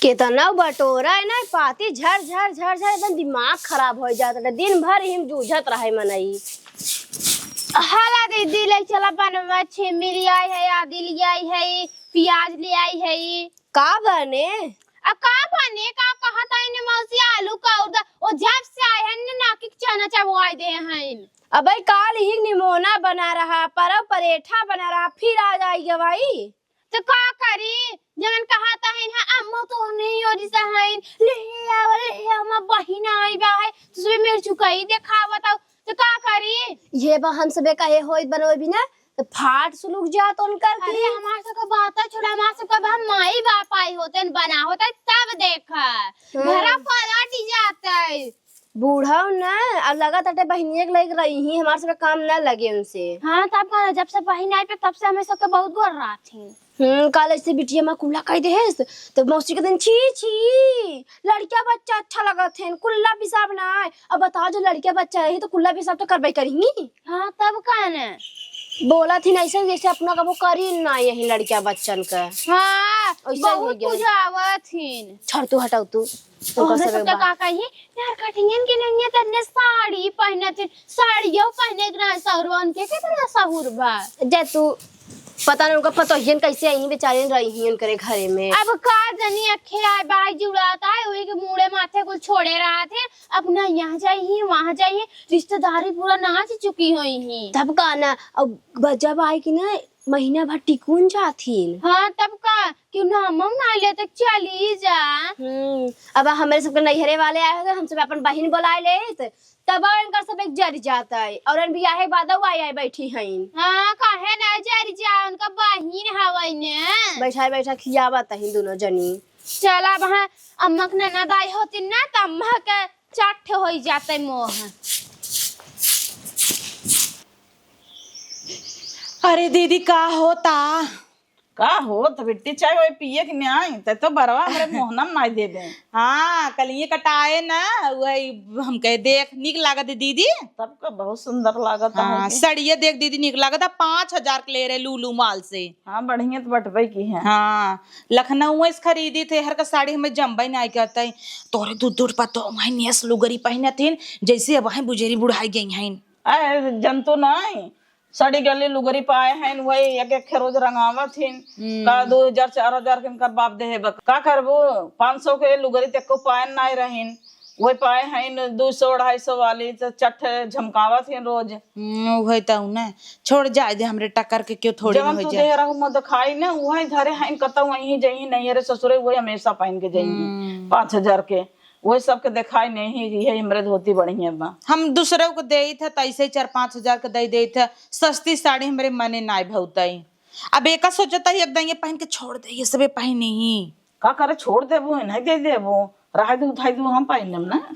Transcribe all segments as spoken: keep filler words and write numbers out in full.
केतना बटोरा है ना, पाती झर झर झर झर, एकदम दिमाग खराब होइ जात है। दिन भर हिम जूझत रहे मनई। हला दीदी, ले चला बनवा, छिमी ले आई है, आदि ले आई है, पियाज ले आई है। का बने? आ का बने, का कहत है ने मौसी, आलू का उदा, ओ जब से आए हैं ने नाकी के चना चबवाई दे हैं। अबे काल ही निमोना बना रहा, परव परेठा बना रहा, फिर आ जाई गवाई। तो का करी, जवन कहत है ना, अम्मो तो नहीं हो जैसा है, ले आवा, ले आवा, बहिन आई बा है, तो सुबह मिर्चुकई देखावत हो, तो का करी? ये बा हम सबे कहे होई बनोई भी ना, तो फाट सुलुक जात उनकर अरे की। हमार सबके बात छोड़ा, हमार सबके अब हम माई बाप आई होते न बना होते तब देखा, हम्म। घरा पलट जाते। बूढ़ा ना, अब लगा ताटे बहिनिया के लायक रही ही, हमार सबके काम ना लगे उनसे। हाँ, तब का, जब से बहिन आई पे तब से हमें सबके बहुत गोर रात ही। हम्म, काल ऐसे बिटिया माँ कुल्ला कह दे है, तो मौसी के दिन, "छी, छी, लड़किया बच्चा अच्छा लगत है, कुल्ला पिसाब ना आए।" अब बताओ, जो लड़किया बच्चा रही तो कुल्ला पिसाब तो करबे करी। हाँ, तब का ने? बोला थी ना ऐसे, जैसे अपना कबो करी ना यही लड़किया बच्चन का। हाँ, ऐसे हो बहुत गया। बुझावत हिन। छोड़ तू, हटाओ तू। ओकरा ओकरा सबके सबके बाद का कही, यार, कटिंगन के नैया तन्ने साड़ी पहनत हिन, साड़ियों पहने के ना सहुरवन के कितना सहूर बा। जा तू, पता नहीं उनका पतोहियन कैसे आई बेचारियन रही ही उनकरे घरे में। अब का जनी अखे आए बाई जुड़ात आए, वही के मूड़े माथे कुल छोड़े रहत है, अपना यहाँ जाई ही, वहाँ जाई ही, रिश्तेदारी पूरा नाच चुकी हुई ही। तब का ना, अब ब-, जब आई कि ना महीना भर टिकुन जाथिन। हाँ, तब का, क्यों ना हम ना ले तो चली जा। हम्म, अब हमरे सबके नैहरे वाले आए होते, हम सब अपन बहिन बुलाए लेत, तब इनकर सब एक जर जाता है, और इन बियाहे बाद आई आई बैठी हईन। हाँ, काहे ना जर जा, उनका बहिन हवई ने। बैठा बैठा खियावत हईन दोनों जनी। चल, अब हाँ, अम्मा के ननद आई होती ना, त अम्मा के चट्ठ होई जाते मोह। अरे दीदी, का होता? का होत बिट्टी, चाय वाय पिए के नाई, ते तो बरवा हमरे मोहनम नाई देबे। हाँ, कलिए कटाए ना, वही हम कहे, देख, नीक लागत है दीदी। तब का बहुत सुंदर लागत है हाँ, हमके। सड़िए देख दीदी, नीक लागत है, पाँच हजार के ले रहे लूलू माल से। हाँ, बढ़िया तो बटबे की है। हाँ, लखनऊ से खरीदी थे, हर का साड़ी हमें जम्बई नाई करता है। तोरे दू दू पतो वहीं नेस लुगरी पहने थीन, जैसे अब वहीं बुझेरी बुढ़ाई गई हैं। अरे, जंतु नाई, सड़ी गली लुगरी पाए हैं, वही एक एक रोज रंगावत हिन। हम्म। का दो हजार, चार हजार के इनकर बाप देहे बा। का करबो, पाँच सौ के लुगरी ते को पाए नाई रहिन, वही पाए हैं दो सौ, अढ़ाई सौ वाली, तो चट झमकावत हिन रोज। हम्म, वही तो ना, छोड़ जाए दे, हमरे टक्कर के क्यों थोड़ी जवन हो तू जाए। देह रहू मत खाई ना, वही धरे हैं, कतौ वहीं जइहीं, नैहरे ससुरे, वही हमेशा पहन के जइहीं। हम्म। पाँच हजार के, वही सबके देखाई नहीं, ये हमरे धोती बढ़िया बा। हम दूसरे को देइत है, तो ऐसे ही चार पाँच हजार के दे देइत है, सस्ती साड़ी हमरे मने नाय भौताई। अब एका सोचता ही, एकदम ये पहन के छोड़ दे, ये सबे पहने ही। का करे, छोड़ देबो, नहीं दे देबो, रहे दू, उठाई दू, हम पहन लेम ना।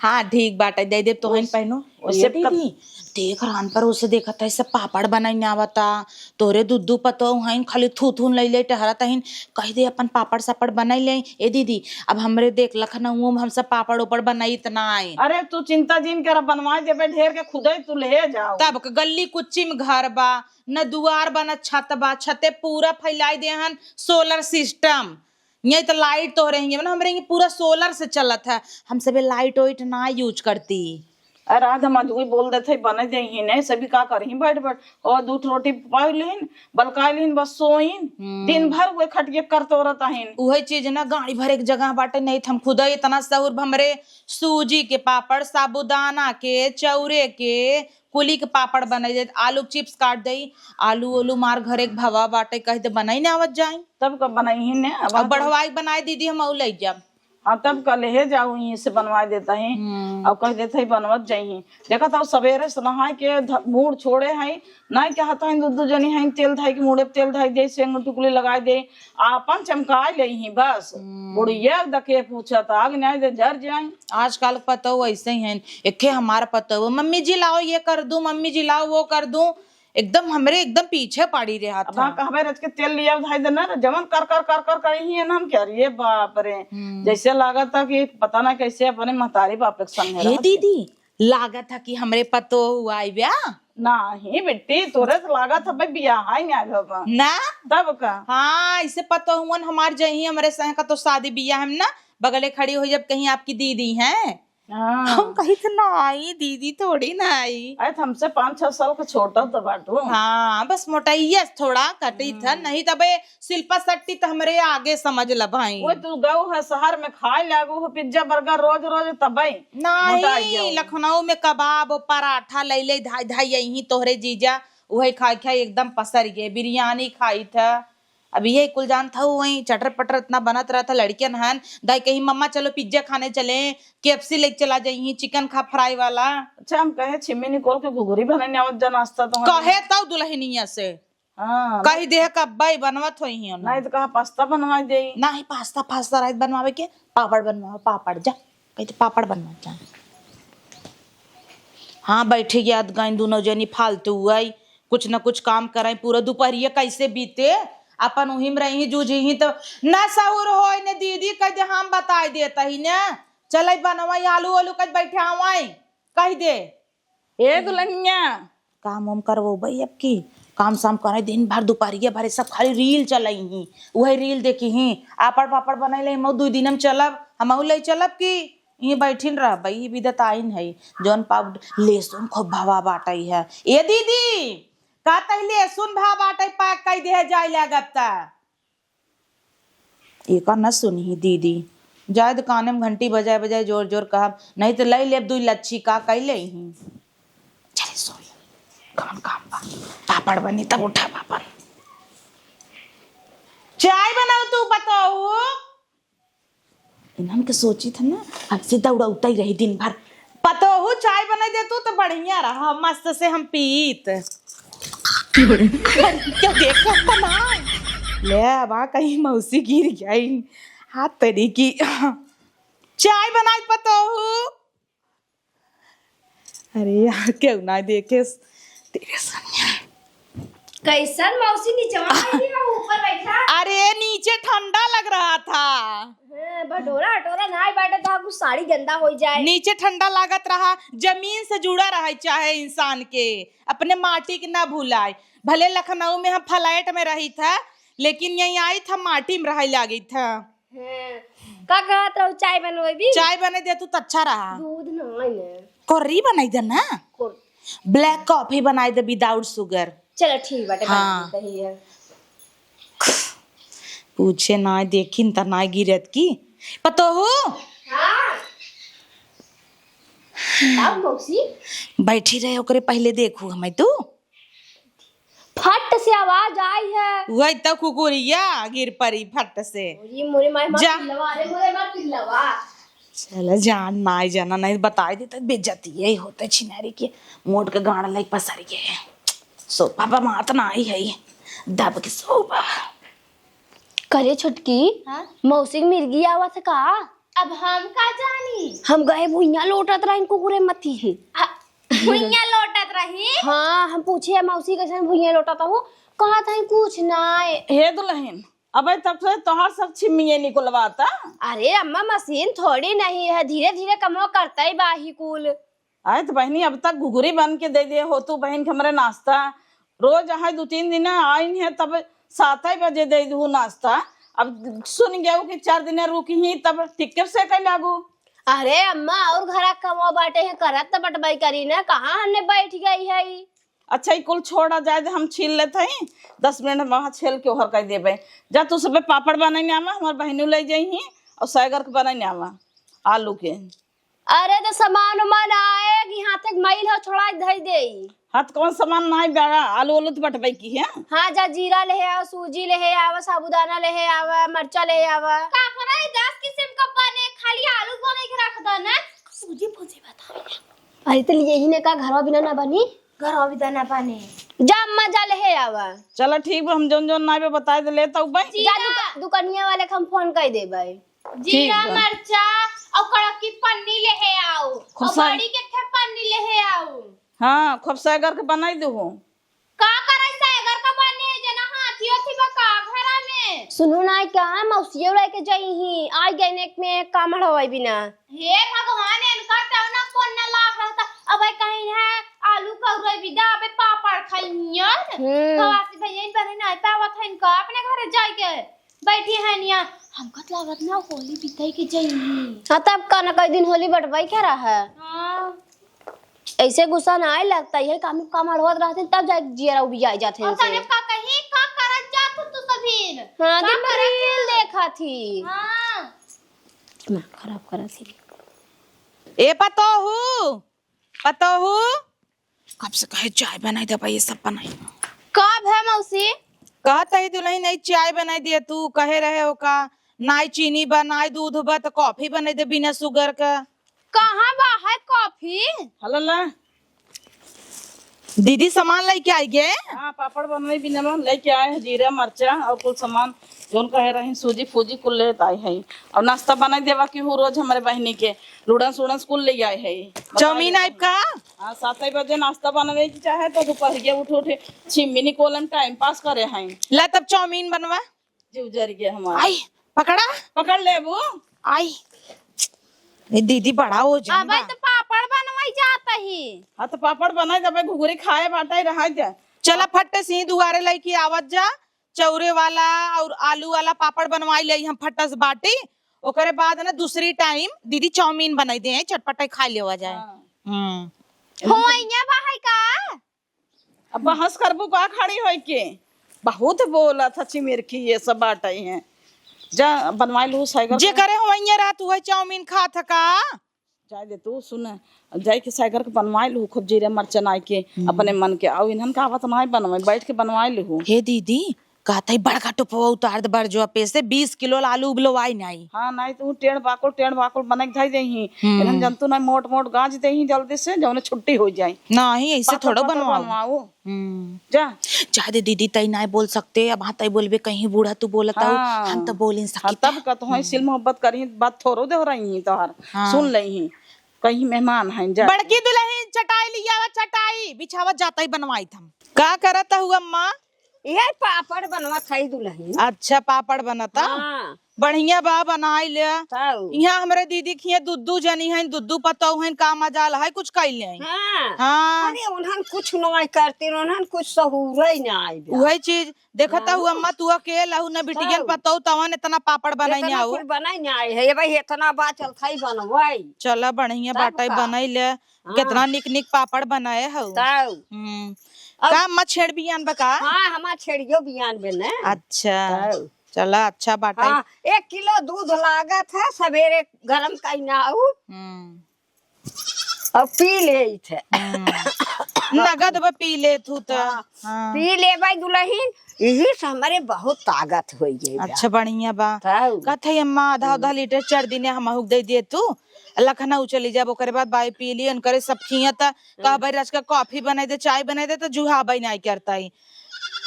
हाँ, ठीक बाटे, दे देब, तोहन ओस-, पहनो। ओसे ए कब- दीदी, देख रान पर ओसे देखत है, सब पापड़ बनाई ना आवता। तोरे दू दू पतोह हईन, खाली थू थू लई ले टहरत हईन। कह दे अपन पापड़ सापड़ बनाई ले। ए दीदी, अब हमरे देख लखनऊ में हम सब पापड़ ओपड़ बनाई इतना आए। अरे तू चिंता जिन कर, बनवाई देबे ढेर के, खुदे तू ले जाओ। तब क गली कुच्ची में घर बा, न दुआर बा, न छत बा, छते पूरा फैलाई दे हन सोलर सिस्टम। यही तो लाइट तो रही है ना, हमरे यहाँ पूरा सोलर से चलत है, हम सबे लाइट वाइट ना यूज करती। अरे रात हम अजुई बोल देते, बने दे ही नहीं, सभी का करही बैठ बैठ, और दूध रोटी पाई लीन, बलकाई लीन, बस सोइन, हम्म। दिन भर वे खटिए करतो रहता हिन। उहे चीज ना, गाड़ी भर एक जगह बाटे नहीं, हम खुद इतना सहूर, हमरे सूजी के पापड़, साबूदाना के, चौरे के, कुली के पापड़ बनाई देत, आलू के चिप्स काट देई, आलू ओलू मार घरे के भवा बाटे, कह दे बनाई ना आवत जाई। तब का बनाई ही ने, अब अब हम बढ़वाई बनाई दीदी, हम अउ लई जाब। हाँ, तब का लेहे जाऊ, यहीं से बनवा देता ही। हम्म। अब कह देते ही बनवत जाई ही। देखा था सवेरे से नहाए के ध-, मूड़ छोड़े हैं, नहीं कहता है दू दू जनी हैं, तेल धाई के मूड़े पे तेल धाई दे, सेंग टुकली लगाई दे, आपन चमकाए ले ही बस। हम्म। बुढ़िया दके पूछत, आग न्याय दे जर जाई। आजकल पतोह वैसे ही हैं, एके हमार पतोह, "मम्मी जी लाओ ये कर दूं, मम्मी जी लाओ वो कर दूं", एकदम हमरे एकदम पीछे पाड़ी रहत अब हाँ। कहबे रच के तेल लिया धाई देना रे, जवन कर कर कर कर कर ही है ना, हम क्या रे बाप रे, हम्म। जैसे लागत था कि पता ना कैसे अपने महतारी बाप के संग हे रहत है। दीदी, लागत है कि हमरे पतोहू आई ब्या। नाही बेटी, तोरे से लागत है भाई बियाह ही नहीं आयल होगा। ना? तब का? हाँ, इसे पतोहुअन हमार जही हमरे संग का तो शादी बियाह हम ना बगले खड़ी हो जब कहीं आपकी दीदी हैं। हाँ। हम कही तो ना आई, दीदी थोड़ी ना आई। अरे, तो हमसे पाँच छह साल का छोटा तो बाटू। हाँ, बस मोटाइया थोड़ा कटी था, हम्म। नहीं तबे शिल्पा शेट्टी तो हमरे आगे समझ ल भाई। वो तू गऊ है शहर में खाए लागू हो पिज्जा बर्गर रोज रोज तबे मोटाई नहीं, जाऊ। लखनऊ में कबाब पराठा ले ले धाई धाई यही तोहरे जीजा उहे खाए खाए एकदम पसर गए, बिरयानी खाई था। अब ये कुल जानत हऊ, वहीं चटर पटर इतना बनत रहत है, लड़कियन हन, दाई कही, "मम्मा, चलो पिज्जा खाने चले, केएफसी लेके चला जाइही, चिकन खा फ्राई वाला।" अच्छा, हम कहे, "छिम्मी निकोल के घुघुरी बने आवत जा नाश्ता तो।" कहे तऊ दुल्हनिया से। हाँ। कही दे, "कब्बे बनवत होई ही ना।" नहीं तो कहा, "पास्ता बनवा दे।" नहीं, पास्ता, पास्ता रात बनवावे के, पापड़ बनवाओ, पापड़ जा। कही तो पापड़ बनवा जा। हाँ, बैठे याद गई दोनों जनी फालतू आई, कुछ न कुछ काम कराई, पूरा दोपहरिया कैसे बीते, अपन उही में रही, जूझी ही तो न सहूर होए ने दीदी, कह दे हम बताई देत ही ने, चले बनवाई आलू आलू कह बैठे आवाई, कह दे। ए दुल्हनिया, काम वाम करवो भाई अब की, काम साम करे दिन भर दोपहरिया भरे सब खाली रील चलाई ही, उहे रील देखी ही, आपड़ पापड़ बनाई ले, हम दुई दिन में चलब, हम ले चलब की। ई बैठिन रहबे, ई बिदत आइन है, जौन पाउड-, लहसुन खूब भावा बाटई है। ए दीदी, का तई लहसुन भाव बाटई, pack कई दे जाए लागत ता। एका न सुनही दीदी, जाए तो काने में घंटी बजाए बजाए जोर जोर कहब, नहीं तो लई लेब दुई लच्छी का कई लेही। चले सोई, कौन काम बा, पापड़ बनी तब उठा पापड़। चाय बनाऊ तू बताऊ। इन्हन के सोचित है ना, हमसे दौड़ौतई रही दिन भर। पतोहू चाय बनाई देतू तो बढ़िया रहा, मस्त से हम पीत। क्यों देखो तो ना। ले, अब आ कहीं मौसी गिर गई। हाथ तेरी की। चाय बनाई पतोहू। अरे यार, क्यों ना देखे तेरे सामने। कैसन मौसी नीचवा बैठी है, ऊपर बैठा? अरे, नीचे ठंडा लग रहा था। हाँ, बटोरा हटोरा नाई बाटे तो कुछ साड़ी गंदा हो जाए। नीचे ठंडा लागत रहा, जमीन से जुड़ा रहे चाहे इंसान के, अपने माटी के ना भुलाए। भले लखनऊ में हम फ्लैट में रही था, लेकिन यहीं आई था, माटी में रहे लागी था। हाँ, का कहत रहू, चाय बनवेबी? चाय बने दे तू त अच्छा रहा। दूध नाई ने। कोर्री बनाई दे ना। कोर- ब्लैक कॉफी बनाई दे without sugar। चलो ठीक बाटे, हाँ। बना देते ही है। पूछे ना, देखिन त ना गिरत की। पतोहू? हाँ। का मौसी? बैठी रहे, ओकरे पहले देखू हमें तू। फट से आवाज आई है। वही तो कुकुरिया गिर पड़ी फट से। अरे मोरे माई, मार जा। पिल्लवा, अरे मोरे मार पिल्लवा। चल जान, नाई जाना, नहीं बताई देता, बेइज्जती यही होता है छिनारी के। मोट के गाड़ लाई पसर गए। सोफा पर मात ना आई है, दब के सोफा। करे छोटकी, हाँ? मौसी के मिर्गी आवत है का? अब हम का जानी? हम गए भुइयां लोटत रहिन कुकुरे मती। आ, भुइयां लोटत रही? हाँ, हम पूछे मौसी कैसे भुइयां लोटत हो, कहत है कुछ नाय। हे दुल्हन, अबे तब से तोहार सब छिमिये निकलवाता। अरे अम्मा, मशीन थोड़ी नहीं है, धीरे धीरे कमवा करता ही बाही कुल। आए तो बहिनी, अब तक घुघुरी बन के दे दिए हो तू बहिन के हमरे नाश्ता। रोज आहे दू तीन दिन आइन है तब सात ही बजे दे दू नाश्ता। अब सुन गयो कि चार दिन रुकी ही तब टिक्कर से कह लागू। अरे अम्मा, और घरा कमवा बाटे है, करत त बटबई करी ना, कहाँ हमने बैठ गई है ई? अच्छा, ई कुल छोड़ा जाए दे, हम छील लेत हई, दस मिनट में वहाँ छील के ओहर कर देबे। जा तू सबे पापड़ बनाई आवा, हमार बहिनू ले जाई ही और सैगर के बनाई आवा आलू के। अरे, तो सामान उमान आए कि हाथे के मैल हो, छोड़ा धई देई। हाँ, तो कौन सामान नाई बा? आलू उलू तो बटबई की है। हाँ, जा जीरा लेहे आवा, सूजी लेहे आवा, साबूदाना लेहे आवा, मरचा लेहे आवा। का करे, दस किस्म का बने, खाली आलू बने के रख दो ना। सूजी फूजी बता। अरे, तो लिए ही ने का घरवा बिना ना बनी? घरवा बिना ना बनी। जा अम्मा, जा लेहे आवा। चलो ठीक बा, हम जौन जौन नाई बा बताए दे लेत हऊ बई। जा दुका-, दुकनिया वाले के हम फोन कर देबे। जीरा, ठीक बा। मरचा और कड़क की पन्नी लेहे आओ। और खुशा- बड़ी के ठे पन्नी लेहे आओ। हाँ, खूब सैगर के बनाई देहु। का करे सैगर का बने, जना हाथी ओथी बा का घरा में? सुनो ना, का मौसियो लेके जाई ही, आई गई ने एक में काम हड़वाई बिना। हे भगवान, इनकर तवना कौन ना लाग रहता। अबे कहीं है आलू कौरई बिदा, अबे पापड़ खाई नियर। हम्म। खवासी भैया इन बने नहीं पावत है इनका अपने घरे जाए के। बैठी है निया। हमका तो लागत ना होली बिताई के जाई। हाँ, तब का ना कई दिन होली बटवाई के रहा है। हाँ। ऐसे गुस्सा ना आए लगता, यही काम, काम अड़वत रहते तब जाए जियरा उबियाई जाते और हैं से। तने का कहीं का करत जात तू सभी? हाँ, का दिन भर करत reel तू? देखा थी। हाँ। दिमाग खराब करा थी। ए पतोहू, पतोहू, कब से कहे चाय बनाई दे, ये सब बनाई। कब है मौसी? कहत ही दुलहिन, नहीं चाय बनाई दिए तू, कहे रहे हो का, नाई चीनी बा, नाई दूध बा, तो कॉफी बनाई दे बिना sugar का। कहाँ बा है कॉफी? हला ला। दीदी सामान लेके आई गे। हाँ, पापड़ बनवाई बिना में लेके आए हैं, जीरा, मरचा और कुल सामान, जौन कहे रही, सूजी फूजी कुल लेत आए हैं। और नाश्ता बनाई देवा की हूँ रोज हमारे बहिनी के, लूडन्स उडन्स कुल ले आए हैं। चाउमीन आइब का? हाँ, सात बजे नाश्ता बनवे के चाहे तो दोपहरिया उठ उठ छिमिनी कोलम time pass करे हैं। ला तब चाउमीन बनवा। जीव जर गया हमारा। आई, पकड़ा। पकड़ लेबू। आई। ए दीदी बड़ा हो जाए अबे बा। तो पापड़ बनवाई जात ही। हाँ, तो पापड़ बनाई, तबे घुघरी खाए बाटे रहा जा। चला फट्टे से ही दुआरे लेके आवत जा, चौरे वाला और आलू वाला पापड़ बनवाई ले हम फट्टा से बाटी। ओकरे बाद ना दूसरी time दीदी चाउमीन बनाई दे, चटपटा खा लेवा जाए। हाँ। हम्म। होइया बा है का? अब बहस करबू का खड़ी होई के? बहुत बोलत ह चिमिरखी, ये सब बाटे हैं। जा बनवाई लू साइकिल जे का। करे होइया रात हुआ चाउमीन खात ह का? जाए दे तू, सुन, जाए के साइकिल के बनवाई लू खूब जीरे मरचा नाई के हम्म। अपने मन के। आउ इन्हन का आवत नाई बनवाई, बैठ के बनवाई लू। हे दीदी, कहत ही बड़का टोपवा उतार दे बड़ जो पे से बीस किलो आलू उबलवाई नाई। हाँ, नाई तू टेढ़ बाकुल, टेढ़ बाकुल बने के धई देही। हम्म। इन्हन जंतु नाई मोट मोट गाज देही जल्दी से, जौने छुट्टी हो जाए। नाही, ऐसे पापड़, थोड़ो पापड़ बनवाओ। बनवाओ। हम्म। जा। जा दे दीदी, तई नाई बोल सकते, अब हाँ तई बोलबे कहीं बूढ़ा तू बोलत हो, हाँ। हम तो बोल ही हाँ, सकित तब है। का तो हम्म। सिल मोहब्बत करी, बात थोड़ो दे रही तोहर। हाँ। सुन लेही, कहीं मेहमान हैं, जा। बड़की दुलहिन चटाई लियावा, चटाई बिछावा, जाता ही बनवाई थम। का करत हु अम्मा? इहे पापड़ बनवत हई दुलहिन। अच्छा, पापड़ बनता? हाँ। बढ़िया बा, बनाई ले। तब। इहाँ हमरे दीदी खिया दुद्दू जनी हैं, दुद्दू पतौ हैं, का मजाल है, कुछ कइले हैं। हाँ। हाँ। अरे, उन्हन कुछ नाई करती, उन्हन कुछ सहूरे नाई बा। उहे चीज, देखत हु अम्मा, तू अकेल हु, न बिटियन तब। पतौ, तवन इतना पापड़ बनाई इतना नाऊ। कुल बनाई नाई है, ये भाई इतना बा, चल खाई बनवाई। चला, बढ़िया तब बाटे, का? बनाई ले। हाँ। कितना निक निक पापड़ बनाए हउ। तब। हम्म। अब का अम्मा छेड़ बियान बा का? हाँ, हमार छेड़ियो बियान बे ने। अच्छा। तब। चला, अच्छा बाटे। हाँ, एक किलो दूध लागत है, सवेरे गरम कई नाऊ। हम्म। अब पी लेइत है। हम्म। नगद बा पी लेत हु त। हाँ। हाँ। पी लेबै दुलहिन, यही से हमरे बहुत ताकत होइ गई बा। अच्छा, बढ़िया बा। तब। कहत है अम्मा आधा आधा लीटर चार दिने हमहू के दे दे तू, लखनऊ चली जाब, ओकरे बाद बाई पी ली, उनकरे सब खिया त कहबै राज का कॉफी बनाई दे, चाय बनाई दे, त जुहाबै नाई करता ही।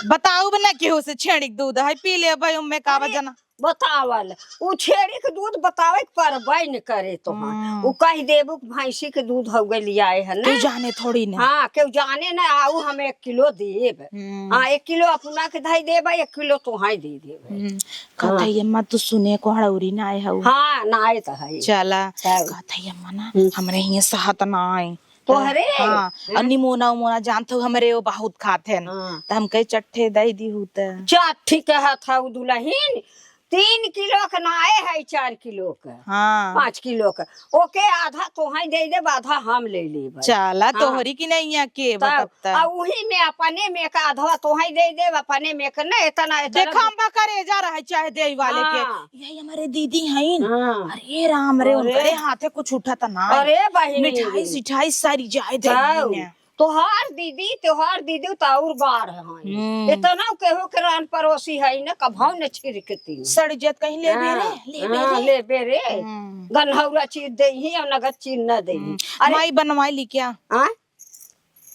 बताउब ना केहू से, छेड़ी के दूध है, पी लेबै, उम्मे का बा अरे, जना। बतावल, उ छेड़ी के दूध बतावे के परबै न करे तोहार। हम्म। उ कह देबू कि भैंसी के दूध हउगे लियाए है ना। केहू जाने थोड़ी ना। हाँ, केहू जाने ना, आऊ हम एक किलो देब। हम्म। हाँ, एक किलो अपना के धई देब, एक किलो तोहाई दे देब। हम्म। कहत हाँ। है, "अम्मा, तू सुने को हड़ौरी ना आए हऊ।" हाँ, ना आए तो है। चला। तब। कहत है, "अम्मा ना, हम्म। हमरे हियाँ सहत ना आए।" तोहरे? हाँ, हैं? और निमोना उमोना जानत हऊ, हमरे वो बहुत खात हैं। हाँ। त हम कहे चट्ठे दई दिहू त। चट्ठी कहत हऊ दुलहिन, तीन किलो के नाए है, चार किलो के, हाँ। पाँच किलो के, ओके आधा तोहाई दे देब, आधा हम ले लेब। चला, हाँ। तोहरी की नहीं है के तब, बतब त। आ उही में अपने में का आधवा तोहाई दे देब, अपने में के न इतना, इतना देखा, हम बा करेजा रहे चाहे देई वाले के। हाँ। यही हमारे दीदी हईन। हाँ। अरे राम रे, अरे। उनकरे हाथे कुछ उठत ना। अरे बहिनी। मिठाई सिठाई सारी जाए तब। देही ने। तोहार दीदी, तोहार दीदी त और बाढ़ हैं। हम्म। इतना केहू के रान परोसी है न, कभौ न छिड़कती। सड़ जत कहीं लेबे रे, हाँ, लेबे हाँ, रे। लेबे रे। हम्म। गन्हौरा चीज देही और नगद चीज न देही। हम्म। अरे। माई बनवाई ली क्या? हाँ?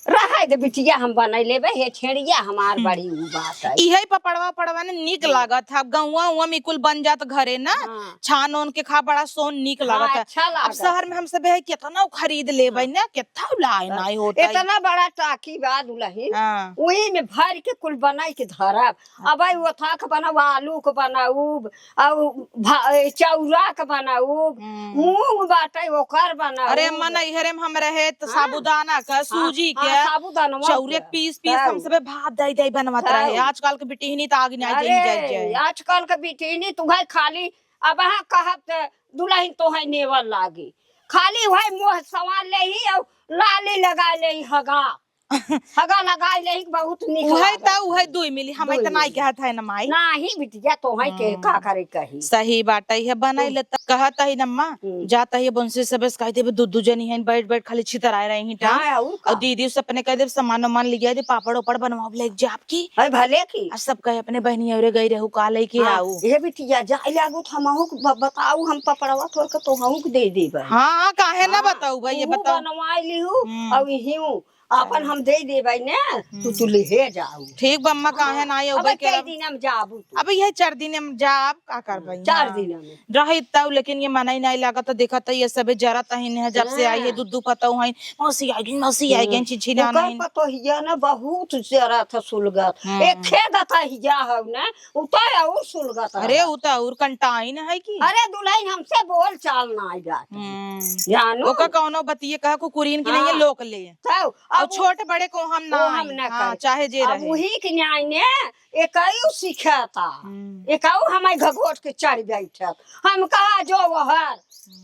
रहे दे बिटिया, हम बनाई लेबे, हे छेड़िया हमार हम्म। बड़ी उ बात है। इहे पपड़वा, पड़वा ने नीक हम्म। लागत है। अब गौवा उवा में कुल बन जात घरे ना, हाँ। छान ओन के खा, बड़ा सोन नीक हाँ, लागत है। अच्छा अब लागत। शहर में हम सब है कितना खरीद लेबे हाँ। ना, कितना लाए हाँ। नाई होता है। इतना बड़ा टाकी बा दुलहिन, हाँ। वही में भर के कुल बनाई के धरब। अब भाई ओथा के बनाऊ, आलू के बनाऊ, अउ भा-, ए, चौरा के बनाऊ, हम्म। मूंग बाटे ओकर बनाऊ। अरे अम्मा, नैहरे में हम रहे त हाँ। साबूदाना के, हाँ, सूजी हाँ, के, साबूदानवा चौरे के। पीस पीस हम तब। सबे भात दई दई बनवत तब। रहे। आजकल के बिटिहनी त आग ना अरे, जाई जाए। आजकल के बिटिहनी तू है खाली अब हाँ कहब त दुलहिन तोहै नेवल लागी। खाली वही मुँह सवार लेही अउ लाली लगा लेही हगा। हगा लगाई लेही, बहुत नीक उहे लागत त, उहे है। दुई मिली, हम दुई इतना ही मिली। कहत है न माई। नाही बिटिया, तोहई के हाँ। का करे कही। सही बात है, ये बनाई हम्म। ले त कहत है न अम्मा, हम्म। जात है बंसी सबे से कह देबे, दू दू जनी हैं, बैठ बैठ खाली छितराए रही हैं हाँ, टाइम। और का? और दीदी से अपने कह देबे, सामान वामान लिया दे, पापड़ ओपड़ बनवाओ, ले जा आपकी। है भले की। आ सब कहे, अपने बहनी औरे गई रहू, का लेके हाँ, आऊ? ये बिटिया, जा लागू त हमहू के ब-, बताऊ, हम पपड़वा तोड़ के तोहू के दे देबे। हाँ, काहे ना हाँ, बताऊ भाई, ये उहू बताऊ। बनवाई लिहू, हम्म। और इहियो आपन हम दे देबै ने, तू, हम्म। तू लिहे जाऊ। ठीक बा अम्मा, काहे हाँ। ना आए, अब अउबै के कई दिन हम जाबू तू। अब यह चार दिन हम जाब, का करबै? हाँ, चार हाँ। दिन में। रही तब, लेकिन ये मनई नहीं लागत, तो देखत है, ये सबे जरत ही नहीं, जब से आई है, हाँ। दुद्दू पतऊ है, मौसी आ गई, मौसी आ गई, हम्म। चिचिला ओकर नहीं। पतोहिया ना बहुत जरत है, सुलगत। हम्म। एक खेदत है, हिया है ना, उ तो और सुलगत अरे, रहा। उ तो और कंटाइन है कि? अरे, दुलहिन हमसे बोल चाल ना आई जात है। हम्म। जानू? ओका कौनो बतिये कहा कुकुरीन की नहीं है, हाँ। लोक ले। तब और अब छोट बड़े को हम ना वो हम आई। ना हाँ, करी। चाहे जे अब रहे। वही के न्याय ने एकऊ सिखाता। हम्म। एकऊ हमारे घघोट के चढ़ बैठत। हम कहा जो वहर,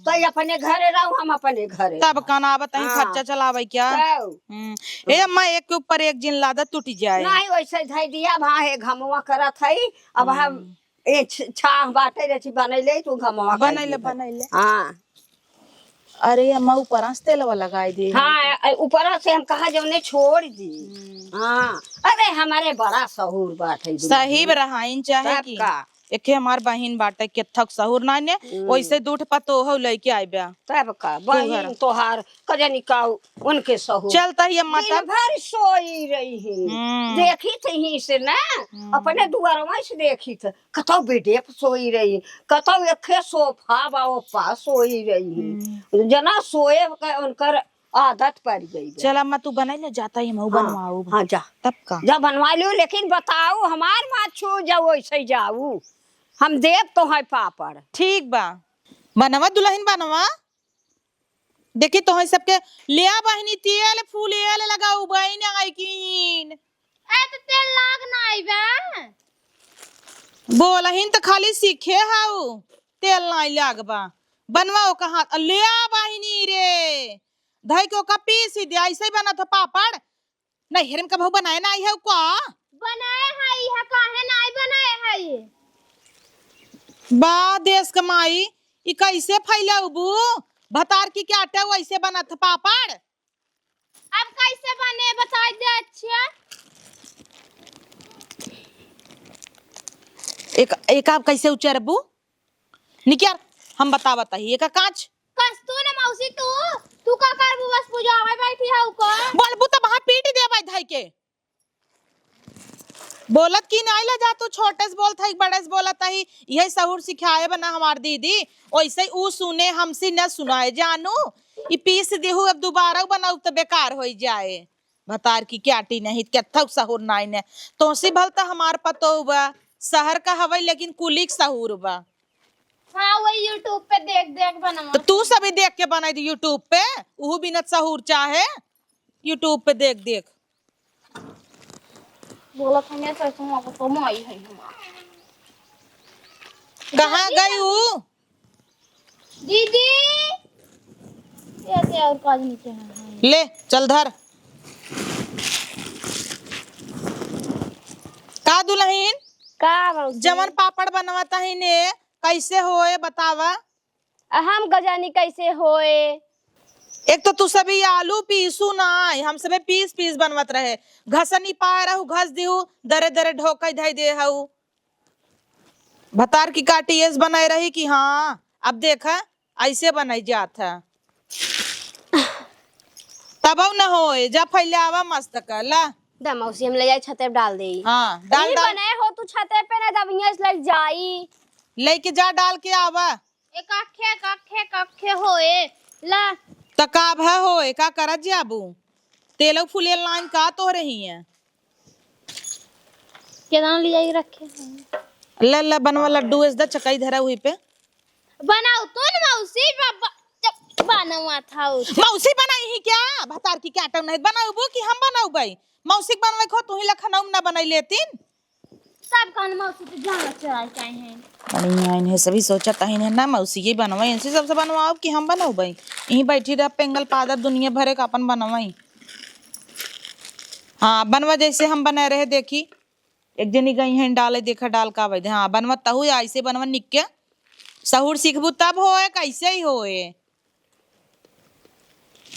तो ये अपने घरे रहो, हम अपने घरे तब रहो। कनावत ही हाँ। खर्चा चलावे क्या? तब। हम्म। ए अम्मा, एक के ऊपर एक जिन लादा टूट जाए। नहीं, वैसे धई दिया, वहाँ हे घमवा करत है। अब हम हम्म। ए छ-, छाह बाटे रहती बनैले, तू घमवा कर बनैले, दे। बनैले। हाँ। अरे अम्मा, ऊपरा से तेलवा लगाई दे। हाँ, ए, ऊपरा से हम कहा जौने छोड़ दी। हम्म। हाँ। अरे हमारे बड़ा सहूर बाटे दुलहिन। सही रहाइन चाहे तब की। का? एके हमार बहिन बाटे, केथक सहूर नाई ने, हम्म। वैसे दूठ पतोह लइके आइबे। तब का? तू बहिन घर। तोहार कजनी का उनके सहूर। चलता ही अम्मा दिन तब। भर सोई रही है। हम्म। देखी थी ही से ना, हम्म। अपने दुआरवा से देखी थे, कतौ बेडे पे सोई रही, कतौ एके सोफा बा, ओपा सोई रही। हम्म। जना सोए के उनकर आदत पड़ गई बा। चल अम्मा, तू बनाई ले, जाता ही हम हाँ, बनवाऊ। हाँ, जा। तब का? जा बनवा लियो, लेकिन बताऊ, हमार मत छू जाऊ, ऐसे जाऊ। हम देब तोहई पापड़। ठीक बा, बनवा दुलहिन बनवा। देखी तोहई सबके लिया बहिनी, तेल फूलेल लगाऊ बहिन आई कीन। ए, तो तेल लाग ना आई बा। बोलहिन तो खाली सीखे हाउ, तेल नाई लाग बा। बनवा ओका हाथ, लिया बहिनी रे। धई के ओका पीस ही दे, ऐसे ही बनत है पापड़। नैहर में कबहू बनाए ना आई है का? बनाए है, यह काहे नाई बनाए है? बा देश के माई, ई कैसे फैलौबू? भतार की क्या आटा वैसे बनत है पापड़? अब कैसे बने बताई दे, अच्छा? एक, एक आप कैसे उचरबू? निकियार, हम बतावत ही, एका कांच। कस्तू ने मौसी तू, तू का करबू? बस बुझावे बैठी हऊ का? बोलबू त वहाँ पीट देबै धई के। बोलत की नाई ला जा तू, छोटे से बोलत है, बड़े से बोलत है, यही सहूर सिखाए बना हमार दीदी। वैसे ऊ सुने हमसे न सुनाए जानू। ई पीस देहू, अब दोबारा बनाऊ त बेकार होई जाए। भतार की क्याटी नहीं, केथौ सहूर नाई ने। तोसी भल त हमार पतोह बा, शहर का हवई लेकिन कुलिक सहूर बा। हाँ, वही YouTube पे देख देख बनावा। तो तू सभी देख के बनाई दी YouTube पे, उहू बिनत सहूर चाहे YouTube पे देख देख। बोला था मैं सरसों को तो माई है हमार। कहाँ गई हूँ? दीदी, ये दे और काज नीचे है। ले, चल धर। का दुलहिन? का भौजी? जवन पापड़ बनवत ही ने, कैसे होए बतावा? हम गजानी कैसे होए? एक तो तू सभी आलू पीसू ना, हम सभी पीस पीस बनवत रहे। घसनी पाए रहू, घस दिहू, दरे दरे ढोकई धई दे हऊ। भतार की काटी एस बनाए रही कि हाँ, अब देख, ऐसे बनाई जात है। तबौ न होए, जा फैलावा मस्त कर ला। दा मौसी, हम ले जाए छते पे डाल देई। हाँ, डाल, यही डाल। बनाए हो तू छते पे ना, जब यहाँ से लग जाई। लेके जा, डाल के आवा। एक अखे, एक अखे, एक अखे होए, ला। त का भा होए, का करत जाबू? तेलौ फुले लाइन का तोहरे हियाँ? केतना लियाई रखे हैं? ले, ले, बनवा लड्डू, एस दा चकाई धरा हुई पे। बनाओ तो न मौसी, बाबा, जब बनवा था उसे। मौसी बनाई ही क्या? भतार की क्या टम नहीं बनाउबू कि हम बनाउबै? मौसी के बनवे खो, तू ही लखनऊ में ना बनाई लेतीन। सब कहन मौसी तो जाना चढ़ाई चाहे हैं। बढ़िया इन्हें सभी सोचत हैं ना, मौसी ये बनवाई, इनसे सबसे बनवाओ कि हम बनवाई? यहीं बैठी रह पेंगल पादर दुनिया भरे का अपन बनवाई। हाँ, बनवा जैसे हम बने रहे, देखी। एक जनी गई हैं डाले, देखा डाल का वैदे। हाँ, बनवा तहु ऐसे बनवा निक्के। सहूर सीखबू तब होए, कैसे ही होए।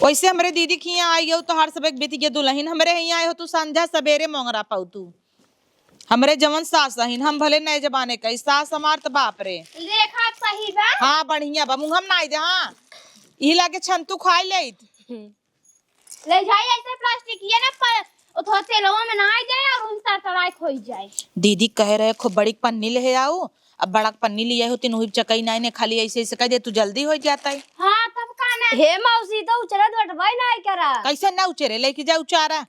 वैसे हमरे दीदी के हियाँ आई हो, तोहार सब एक बीत गया दुल्हन, हमरे हियाँ आए हो, तू संझा सबेरे मोंगरा पाऊ तू। हमरे जवन सास अहिन, हम भले नए जमाने का, ई सास हमार त बाप रे। देखा सही बा। हाँ, बढ़िया बा, मुँह हम नाई दे, हाँ। यही लागे छन तू खाई लेत। ले जाई ऐसे प्लास्टिक, ये ना पर, ओ थोड़ा तेलवा में नाई दे और हम तरतराए खोई जाए। दीदी कहे रहे खूब बड़ी पन्नी ले आऊ, अब बड़ा पन्नी लिया होती, उही चकई नाई ने खाली ऐसे ऐसे कह दे, तू जल्दी हो जाता है। हाँ, तब का ना। हे मौसी, तो उचरत बटवाई नाई करा। कैसे ना उचरे, लेके जा उचारा।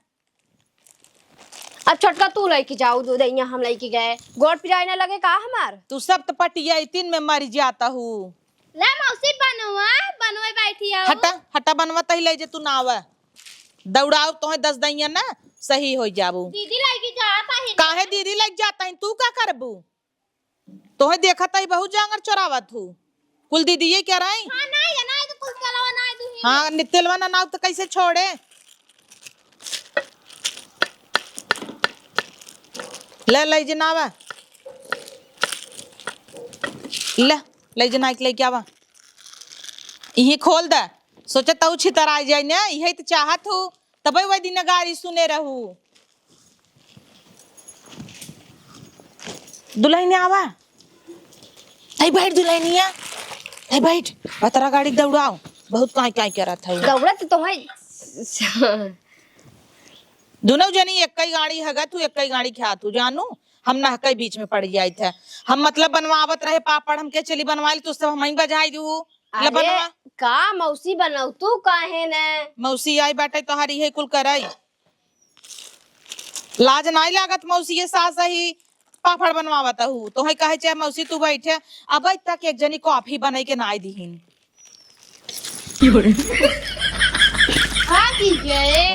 अब छोटका तू लेके जाऊ दूध, यहाँ हम लेके गए। गोड़ पिराए ना लगे का हमार? तू सब तो पटिया तीन में मर जाता हूँ। ले मौसी बनवा, बनवे बैठी आओ। हटा, हटा बनवा तही ले जे तू ना आवे। दौड़ाओ तोहे दस दैया ना, सही हो जाबू। दीदी लेके जाता है। काहे दीदी लेके जाता है, तू का करबू? तोहे देखत ही बहुत जांगर चोरावत हूँ। कुल दीदी ये क्या रही? हाँ, नाई रे, नाई तो कुल तेलवा नाई दुही। हाँ, नि-, तेलवा ना नाव तो कैसे छोड़े? ले, ले जनावा। ले, ले जना के लेके आवा। इही खोल दे। सोचे तऊ छितराई जाई ने, इहे तो चाहत हूँ। तबे वही दिन गारी सुने रहू। दुल्हनिया आवा। तई बैठ दुल्हनिया। तई बैठ। पतरा गाड़ी दौड़ाओ। बहुत काई काई करत है। दौड़त तो है। दोनों जनी एक ही गाड़ी हगा, तू एक ही गाड़ी खा तू जानू। हम नहकई बीच में पड़ जाइत है। हम मतलब बनवावत रहे पापड़, हम के चली बनवाइल, तू सब हमही बजाई दू। ले अरे, बनवा। का मौसी बनऊ तू काहे ने? मौसी आई बाटे तोहारी है कुल करई। लाज नाई लागत मौसी ये सास ही पापड़ बनवावत हूँ। तोहे कहे चाहे मौसी तू बैठे, अब तक एक जनी कॉफी बनाई के नाई दीहिन।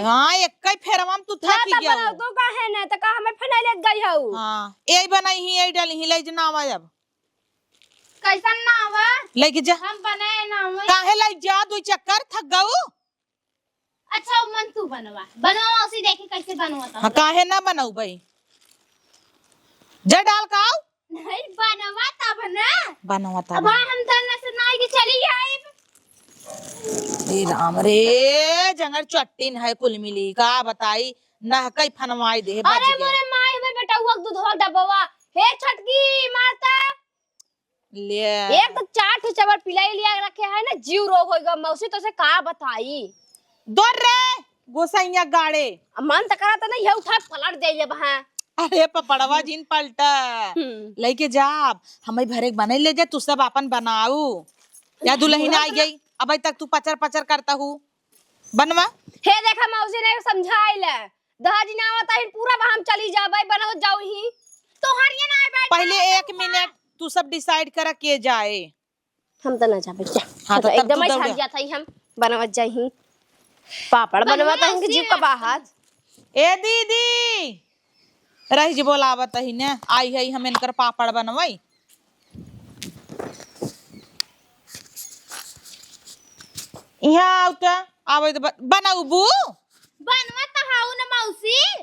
हाँ, एक कई फेरवा में तू ना थक ही तब गया बनऊ हो। तू काहे ने? त का हमें फनाई लेत गई हऊ? हाँ, यही बनाई ही, यही डाली ही, ले जना आवा अब। कैसन ना आवा? लेके जा। हम बनाए ना हुए। काहे लाई जा, दो चक्कर थक गऊ। अच्छा, मन तू बनवा। बनवा मौसी देखी कैसे बनवा ता। हाँ, काहे ना बनऊ भाई? जा डाल का आऊ? नहीं, बनवा तब ना। बनवा तब। अब हम दलना से नाई के चली आइब। ए राम रे, जंगर चट्टिन है कुल मिली, का बताई, नहकई फनवाई दे, अरे बच गया। मोरे माई, हमें बेटा हुआ दूध हो डब्बवा। हे छटकी, मारता। ले। एक तो चार ठो चवर पिलाई लिया रखे है ना, जीव रोग होइगा। मौसी तो से का बताई। दौड़ रे, गोसाइया गाड़े। अब मन त करा त नहीं है, उठा पलट दे ये बहा। अरे पपड़वा जिन पलटा। हम्म। लेके जा, अब हमें भरे के बने ले जा, तू सब अपन बनाऊ। या दुल्हन आई गई, अब तक तू पचर पचर करता हूँ। बनवा। हे देखा मौसी ने समझाइल। दहा जी ना आवत है, पूरा बहाम चली जाबे, बनवत जाऊ ही। तोहर ये ना बैठ पहले एक मिनट, तू सब decide करा के जाए। हम त ना जाबे, जा। हाँ, हम तो त तब एकदम तू ही दौड़। छाट जात है, हम बनवत जाई ही। पापड़ बनवत है, जीव का बाहर। ए दीदी, रही जी बोलावत ही ने, आई है हम इनकर पापड़ बनवाई। यहाँ आउ त, आवे त ब-, बनउबू? बनवा त हाउ न मौसी।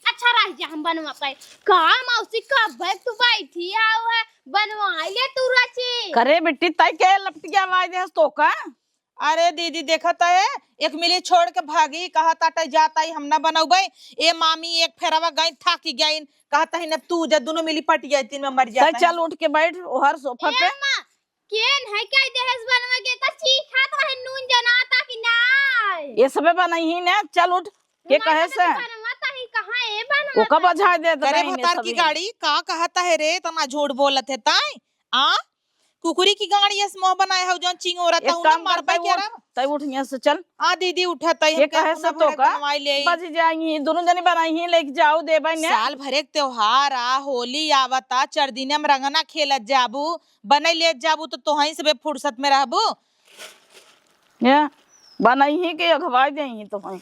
अच्छा रह जा, हम बनवा पाए। का मौसी, कब तू बैठी हाउ है, बनवा ले तू रची। करे बिट्टी, तई के लपटिया आवाज देहस तो का? अरे दीदी, देखत है, एक मिली छोड़ के भागी, कहत आटे जात आई, हम ना बनउबे। ए मामी, एक फेरवा गई, थाकी गई, कहत है, "न तू जा, दुनो मिली पट जाए, तीन में मर जाता है।" चल, उठ के बैठ, ओहर सोफा ए पे। अम्मा, केन है क्या देहस बनवा के, त चीखत रहे, नून जनाता कि नाय? ये सबे बनइही ने, चल उठ। के कहे से? बनवा ताही कहाँ ए बनवा ओका ताही? बझाए दे करे भतार की गाड़ी, का कहता है रे, इतना झूठ बोलत है ताई? आ? कुकुरी की गाड़ी यस मोह बनाए हउ, जौन चिंगोरा एक ताऊ ना काम मार कर, पाई तै उठ, तै उठ यहाँ से चल। आ दीदी उठा ताई, ये हम कहे से तो का? बनवाई ले। बझ जाइही, दुनू जनी बनइही, लेके जाऊ देबै ने। साल भरे के त्योहार आ, होली आवता, चार दिन में रंगना खेलत जाबू, बनई लेत जाबू तो तोहई सबे फुर्सत में रहबू। ये बनइही के अघवाई देइही तोहई।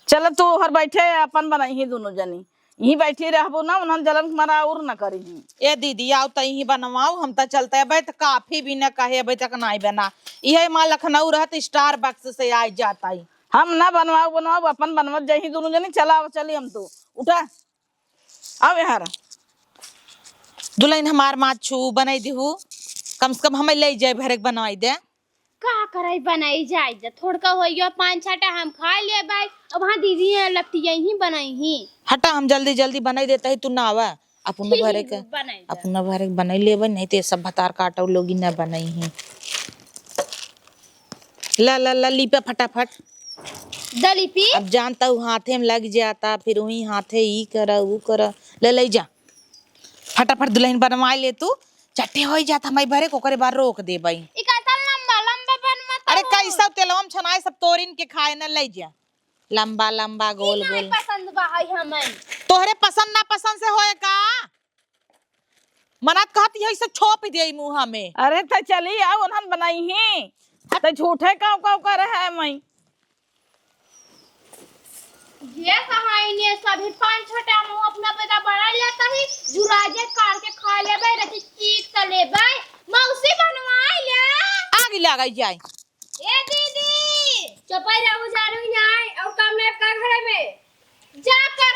चल तू हर बैठे अपन बनइही दुनू जनी। यहीं बैठी रहबू ना, उन्हन जलन के मारा और न करिही। ए दीदी, आउ त यहीं बनवाउ, हम त चलते अबे त काफी भी न कहे अबे तक नाई बना। इहे माँ लखनऊ रहत Starbucks से आइ जात आई। हम ना बनवाउ, बनवाउ, अपन बनवत जाइही दुनू जनी। चला, चली हम तू। उठा। अब यहाँ रह। दुलहिन हमार माँ छू बनाई दिहू, कम से कम हमें ले जाए भरे के बनवाई दे। का कराई, बनाई जाए जा, थोड़का होइयो पाँच छटा हम खाई लेबै, अब हाँ दीदी हैं लपटिया ही बनाई ही। हटा, हम जल्दी जल्दी बनाई देता ही, तू ना आवा। अपना भरे के, बनाई जा। अपना भरे के बनाई लेबै, नहीं तो ये सब भतार काटो लोगी ना बनाई ही। ला, ला, ला, लिपा फटाफट। द लिपी। अब जानता हूँ, हाथे में लग जाता, फिर वही हाथे ई करा, ऊ करा। ले, ले जा। फटाफट दुलहिन बनवाई ले तू। चट्टे होई जात, हमारी भरे को ओकरे बाद रोक देबई। ई का इतना लंबा, लंबा बनवा अरे, ताऊ? कैसा तेलवा में छनाए, सब तोरिन के खाए न, ले जा। लंबा, लंबा, गोल, ई नहीं गोल। पसंद बा है हमें। तोहरे पसंद ना पसंद से होए का? मनात कहत यही से छोप दे मुँह में। अरे त चली आओ, उन्हन बनाई ही। त झूठे काव काव कर है मई। ये कहानी सभी पाँच छटा मुँह अपना पैदा बना लेता ही, जुराजे काट के खा लेबै, रखी चीख त लेबै। मौसी बनवाई ले। आग लगाई जाए। ए दीदी, चुपई रहू, झाड़ू नहीं आए और काम में का घरे में। जा कर